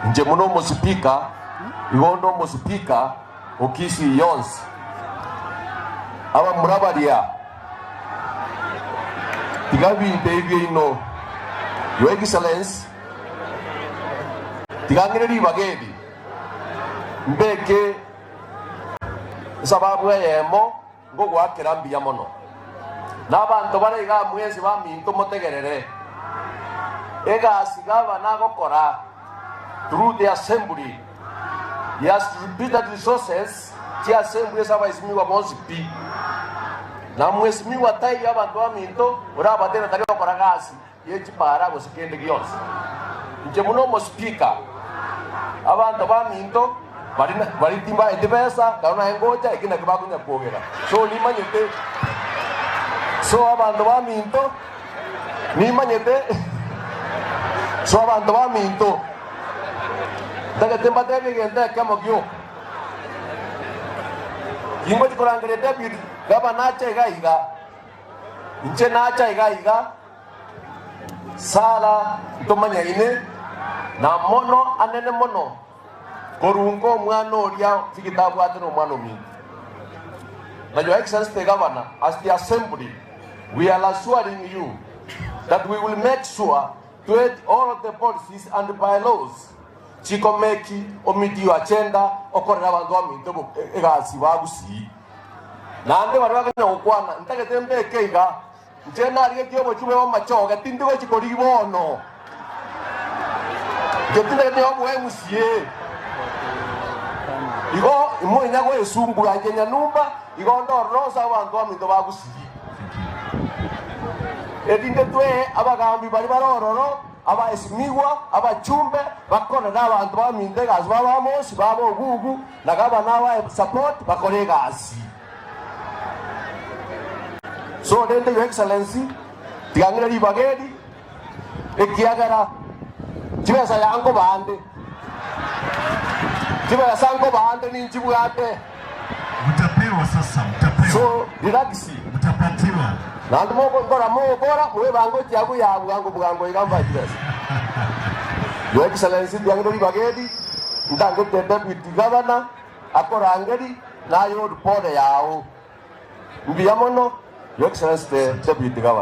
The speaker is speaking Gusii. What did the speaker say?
Inche buna omosipika, igo onde omosipika o Kisii yonsi. Abamura baria, tiga binto ebi biaino, Your Excellency, tiga ng'ire ribaga eri, mbeke esababu eyemo ngogoakera mbuya mono. Na abanto bare igaa mwensi baminto motegerere egasi gavana agokora through the assembly. He has distributed resources chia assembly ase abaisimigwa bonsi pi. Na mwesimigwa taiyo abanto baminto orabatebe tari gokora gasi ye chipara gose kende gionsi. Inche buna omospeaker, abanto baminto bari bari timbaeti besa, naro naye ngocha, eki nakio bakonya kwogera. So nimanyete, so abanto baminto, nimanyete, so abanto baminto, ntagete mbatebie egento ekemo gioka. Tingochi korangeria David gavana ache iga iga. Inche nacha iga iga, Sara ntomanyaine, na mono anene mono korunga omwana oria chigita abwate nomwana ominto. Na Your Excellency the Governor, as the Assembly, we are assuring you that we will make sure to add all the policies and bylaws chikomeki omiti your agenda okorera abanto baminto egasi bagusii. Naende baria bakanya gokwana, Ntagete mbeke iga, inche narigetie obochie bw'amachoge, tindi gochia korigia bono. Inche tintagete oboemusie. Igo imonya goesumbua inche nyanumba, igo ndorore onsi abanto baminto bagusirie. Erinde twee abagambi baria bare ororo, abaesimigwa, abachumbe, bakorere abanto baminto egasi b'abamosi, b'abogugu, Na gavana abae support bakore egasi. So rende your excellency tiga ng'ire ribaga eri ekiagera chibesa ya nkobande chibesa nkobande ninchibwate. Mtapewa sasa, mtapewa. So relax. Mtapatiwa. Naende mogokora mogokora mwebange gochia buya bwango bwango iga mbae chibesa. Your Excellency tiga ng'ire ribaga eri Ntangete Deputy Governor akorangeri naye oripore yao. Mbuya mono Your Excellency the Deputy Governor.